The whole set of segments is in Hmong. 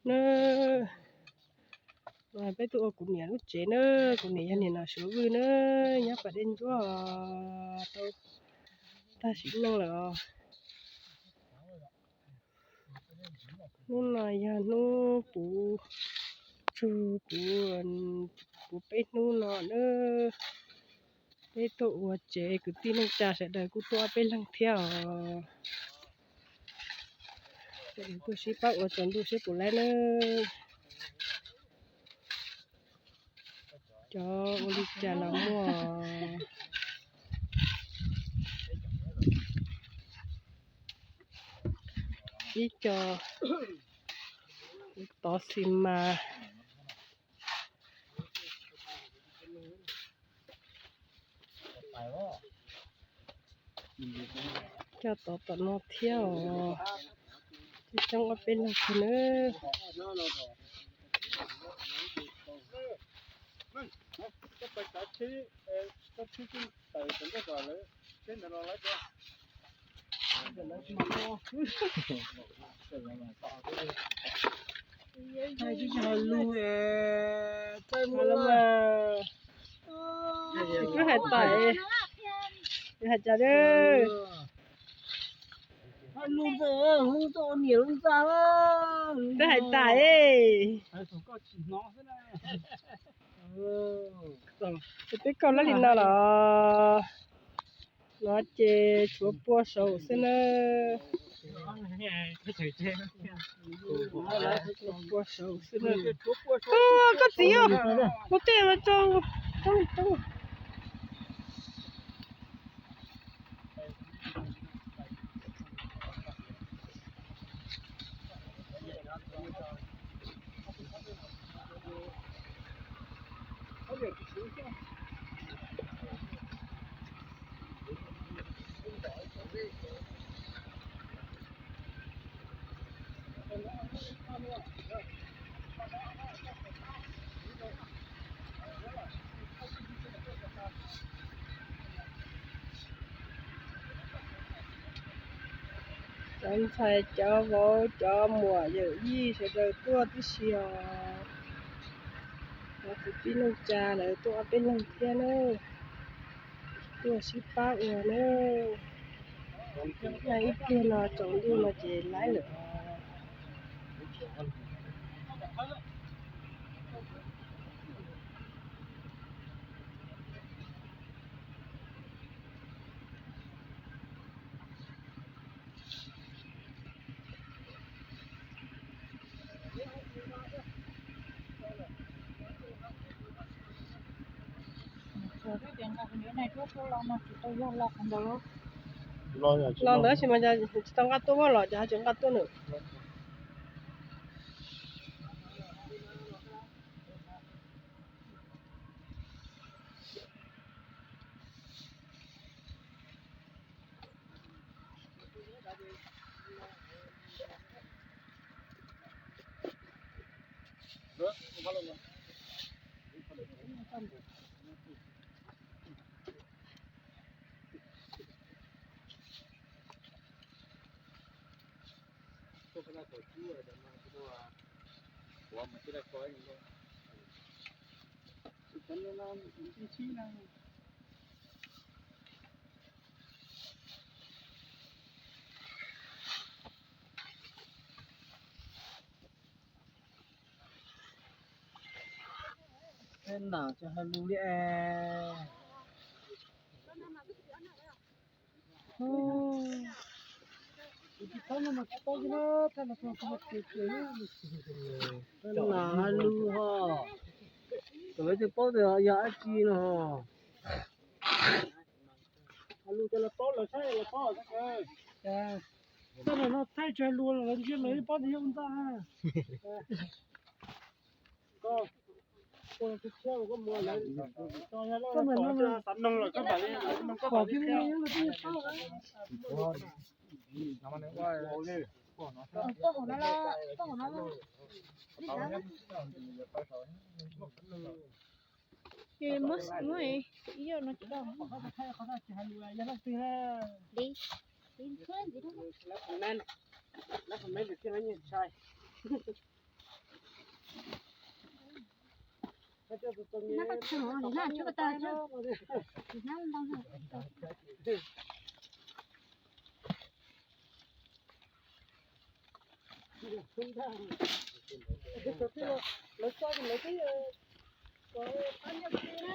Na, peb tuaj ua kuv niam lub tsev na, kuv niam yog niam nom Suav Vwj na, nyob pas dej ntsuab tau tag sim neej lawm os. Hnub no yog hnub puv tsug puv, puv peb hnub no na, peb tuaj ua tsev, kwv tij neej tsa sawv daws kuj tuaj ob peb leeg thiab os. Tuaj sib pab ua tsaus ntuj seb puas laib na. Cov ua li cas los muaj, ib co tov xi mas. Coj tov tom no thiab os. Coob coob ob peb leeg thiab nawb. Twb hais tas, hais cas, twb hais tas. Twb koj lab li no los, no ces tshuav pua saum xwb na. Pua saum xwb na. Koj txiv, kuv tej rau, rau, rau. Cov ntxhais cov vauv cov muam yawm yij sawv daws tuaj tib si os. Cov kwv tij neej tsa lawv tuaj ob peb leeg thiab na. Tuaj sib pab ua na. Ib pliag no tsaus ntuj no ces laib lawm. Los ntawd tsis mas tsis tau nqa tuaj los, ces tsis nqa tuaj nws. Peb nam tsis hais lus li es. Peb nam hais lus ho. Thaum lawv tsis paub tias yog dab tsi no ho. Hais lus ces lawv paub, lawv saib lawv paub. Tej no thaij tsis hais lus los lawv ntsia lawv paub tias yog ua ntxa. Muab ib yam no tsis tau. Lawv qhov me ntawm kiag lawv nyiam tshais. Hnab koj tshee, hnab tshee ko taw, hnab ntau hnab. Lawv tso lawv twb qab nyiaj ti na.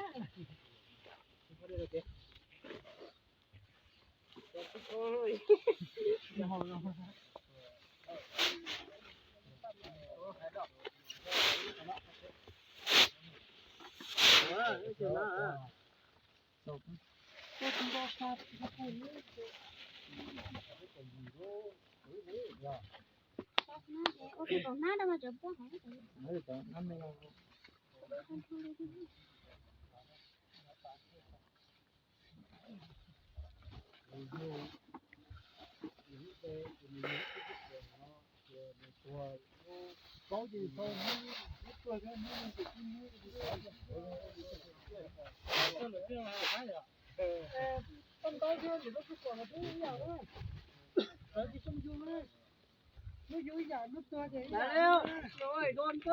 Ua ke tom hnab da mas cov puab hov. Ntau yam, ntau yam.